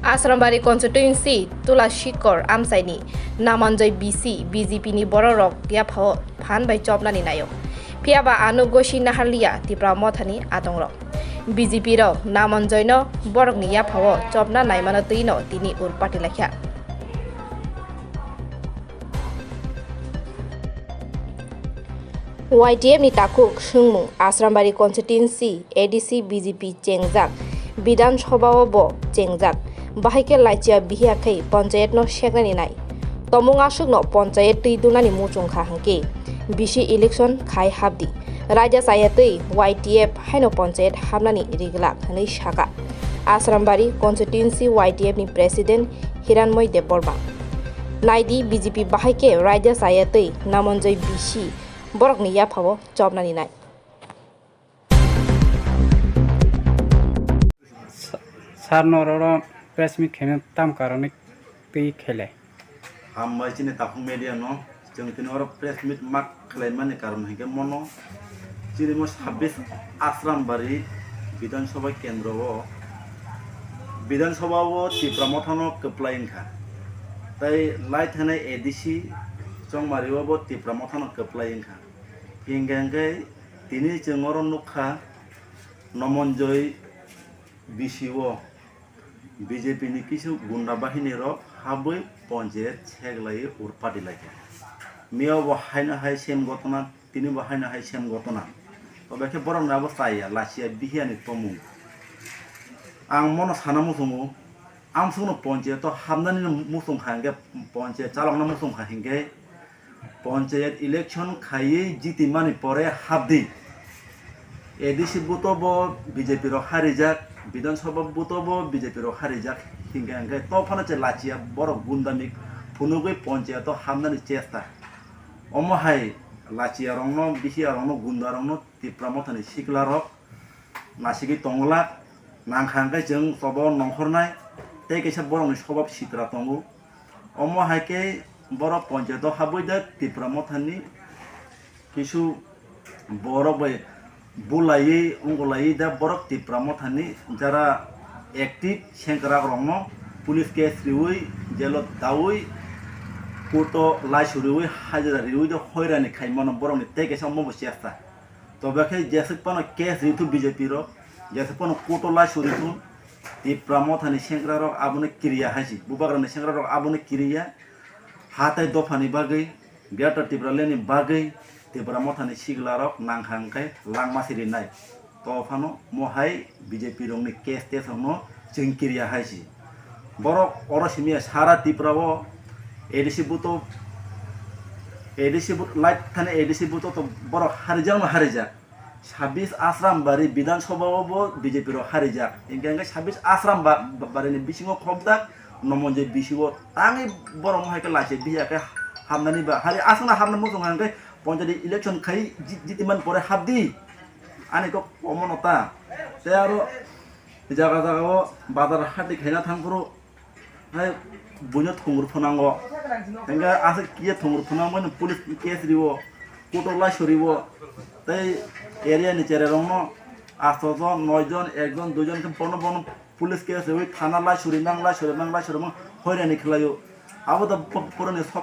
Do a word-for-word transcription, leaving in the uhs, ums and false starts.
Asrambari constituency Tulashikor amchaini Namanjoi B C B J P ni bororok yaphao phan bai chopnani naio. Phiyaba ano gosi naharliya Tipra mothani adongrok. B J P rok Namanjoino borokni yaphao chopna naimano twino tini urpati laikha. Y T F ni takhuk swngmung Asrambari constituency A D C B J P chengjak, Bidhan Sabha o bo chengjak, bahai khe laichia bihiya khai panchayat no seknani nai. Tomung aswk no panchayat twi dunani muchung kha hwnkhe B C election khai habdi. Raida chaya twi Y T F haino panchayat habnani riglak hwnwi sakha Asrambari constituency Y T F ni president Hiranmoi Debbarma. Naidi B J P bahai khe raida chaya twi Namanjoi B C borokni yaphao chopnani nai. Sa-, sir no roro press meet khaina tam karoni twi khailai. Hambai chini takhuk media no, chwng tini oro press meet mak khlaimani karon hinkhe mono chini mo sabbish Asrambari Bidhan Sabha kendro o, Bidhan Sabha o Tipra Motha no kwplai wngkha, tei lai thanai A D C Chongmari o bo Tipra Motha no kwplai wngkha. Hinkhe hinkhe tini chwng oro nukha Namanjoi B C o B J P ni kisu gunda bahini rok habwi ponchayat seglaiwi urpati laikha. Miya bo haino hai same gotona, tini bo haino hai same gotona. Tobe khe borok ni abo chaya, lachiya, bihiya ni tomung. Ang mono sana muchungo, amsukno ponchayat o habnani muchung kha hinkhe, ponchayat chalokna muchung kha hinkhe, Ponchayat election khaiwi jitimani pore habdi. A D C buto bo B J P rok harijak, Bidhan Sabha buto bo B J P rok harijak. Hinkhe hinkhe to phano che lachiya borok gundamik phunugwi ponchayato habnani chesta. Omo hai lachiya rokno, bihiya rokno, gunda rokno Tipra Mothani sikla rok nasigwi tongwlak, nangkha hwnkhe chwng tobo nongkhornai, tei kaisa borokni swbab sitra tongo. Omo hai khe borok ponchayato habwi da Tipra Mothani kisu borok bai bulaiwi wngulaiwi da borok Tipra Mothani jara active sengkrak rokno police case riwi, jelo dawi, court o laisuriwi, hajira riwi da hoirani khaimano borokni tei kaisa omo bo chesta. Tobe khe jeswk phano case rithu B J P rok, jeswk phano court o laisuritu, Tipra Mothani sengkrak rok abono kiriya hai si, bubagrani sengkrak rok abono kiriya, ha tai dophani bagwi, Greater Tipraland ni bagwi Tipra Mothani sikla rok nangkha hwnkhe langma sirinai. To phano mohai B J P rokni case tes rokno chwng kiriya hai si. Borok oro simiya sara Tripura o A D C buto, A D C but-, light thani A D C buto to borok harijak no harijak. Sabis Asram bari Bidhan Sabha o bo B J P rok harijak. Hinkhe hinkhe Sabis Asram ba-, ba-, bari ni bisingo khobjak, Nomonjoi B C o tangwi borok no hai khe lachi biya khe hamnani ba. Hari aswk no hamna muchung hinkhe ponchayat election khai ji-, jiti man pore habdi. Ani kok omono ta. Tei aro jaga jaga o bazar hati khaina thangphuru hai buino thungur phunango. Hinkhe aswk kiye thungur phunangmani police case riwo, court o laisuriwo. Tei area ni cherai rokno asto jon, noi jon, ek jon, dui jon khe bono bono police case riwi thana laisuri mang, laisuri mang, laisuri mang hoirani khlaio. Abo da bo-, boroni sokha